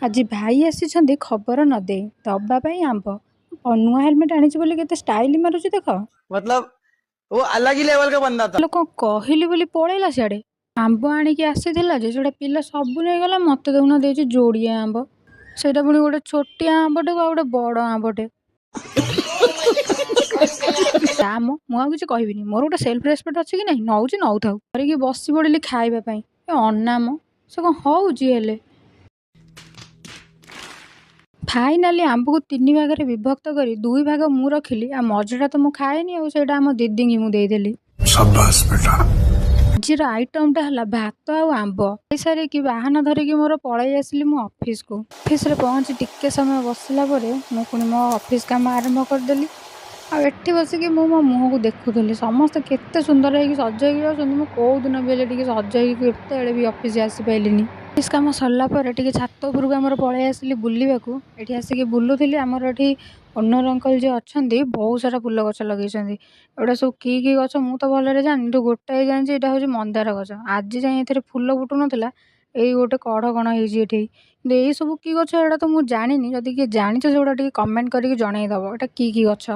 ଆଜି ଭାଇ ଆସିଛନ୍ତି ଖବର ନ ଦେଇ ଦବା ପାଇଁ ଆମ୍ବ। ନୂଆ ହେଲମେଟ୍ ଆଣିଛି ବୋଲି କେତେ ଷ୍ଟାଇଲ ମାରୁଛି ଦେଖ। मतलब वो अलग ही लेवल का बंदा था। ଲୋକ କହିଲି ବୋଲି ପଳେଇଲା ସିଆଡ଼େ। ଆମ୍ବ ଆଣିକି ଆସିଥିଲା ଯେ, ସେଇଟା ପିଲା ସବୁ ନେଇଗଲା, ମୋତେ ଦେଖୁନ ଦେଇଛି ଯୋଡ଼ିଏ ଆମ୍ବ। ସେଇଟା ପୁଣି ଗୋଟେ ଛୋଟିଆ ଆମ୍ବଟେ ଆଉ ଗୋଟେ ବଡ଼ ଆମ୍ବଟେ। ତା ମ ମୁଁ ଆଉ କିଛି କହିବିନି। ମୋର ଗୋଟେ ସେଲ୍ଫ ରେସପେକ୍ଟ ଅଛି କି ନାହିଁ? ନଉଛି ନଉଥାଉ। ଧରିକି ବସି ପଡ଼ିଲି ଖାଇବା ପାଇଁ। ଏ ଅନାମ ସେ କ'ଣ ହଉଛି ହେଲେ। ଫାଇନାଲି ଆମ୍ବକୁ ତିନି ଭାଗରେ ବିଭକ୍ତ କରି ଦୁଇ ଭାଗ ମୁଁ ରଖିଲି, ଆଉ ମଝିଟା ତ ମୁଁ ଖାଏନି, ଆଉ ସେଇଟା ଆମ ଦିଦିଙ୍କି ମୁଁ ଦେଇଦେଲି। शाबाश बेटा। ଆଜିର ଆଇଟମଟା ହେଲା ଭାତ ଆଉ ଆମ୍ବ। ଖାଇସାରିକି ବାହାନା ଧରିକି ମୋର ପଳେଇ ଆସିଲି ମୁଁ ଅଫିସକୁ। ଅଫିସରେ ପହଞ୍ଚି ଟିକେ ସମୟ ବସିଲା ପରେ ମୁଁ ପୁଣି ମୋ ଅଫିସ କାମ ଆରମ୍ଭ କରିଦେଲି। ଆଉ ଏଠି ବସିକି ମୁଁ ମୋ ମୁହଁକୁ ଦେଖୁଥିଲି, ସମସ୍ତେ କେତେ ସୁନ୍ଦର ହେଇକି ସଜ ହେଇକି ଯାଉଛନ୍ତି, ମୁଁ କେଉଁ ଦିନ ବି ହେଲେ ଟିକେ ସଜ ହେଇକି କେତେବେଳେ ବି ଅଫିସ ଆସିପାରିଲିନି। ଅଫିସ କାମ ସରିଲା ପରେ ଟିକେ ଛାତ ଉପରକୁ ଆମର ପଳେଇ ଆସିଲି ବୁଲିବାକୁ। ଏଠି ଆସିକି ବୁଲୁଥିଲି। ଆମର ଏଠି ଓନର ଅଙ୍କଲ ଯିଏ ଅଛନ୍ତି, ବହୁତ ସାରା ଫୁଲ ଗଛ ଲଗେଇଛନ୍ତି। ଏଗୁଡ଼ା ସବୁ କି କି ଗଛ ମୁଁ ତ ଭଲରେ ଜାଣିନି, କିନ୍ତୁ ଗୋଟାଏ ଜାଣିଛି, ଏଇଟା ହେଉଛି ମନ୍ଦାର ଗଛ। ଆଜି ଯାଏଁ ଏଥିରେ ଫୁଲ ଫୁଟୁନଥିଲା, ଏଇ ଗୋଟେ କଢ଼ କଣ ହେଇଛି ଏଠି। କିନ୍ତୁ ଏଇ ସବୁ କି ଗଛ ଏଇଟା ତ ମୁଁ ଜାଣିନି। ଯଦି କିଏ ଜାଣିଛ, ସେଗୁଡ଼ା ଟିକେ କମେଣ୍ଟ କରିକି ଜଣେଇଦେବ ଏଇଟା କି କି ଗଛ।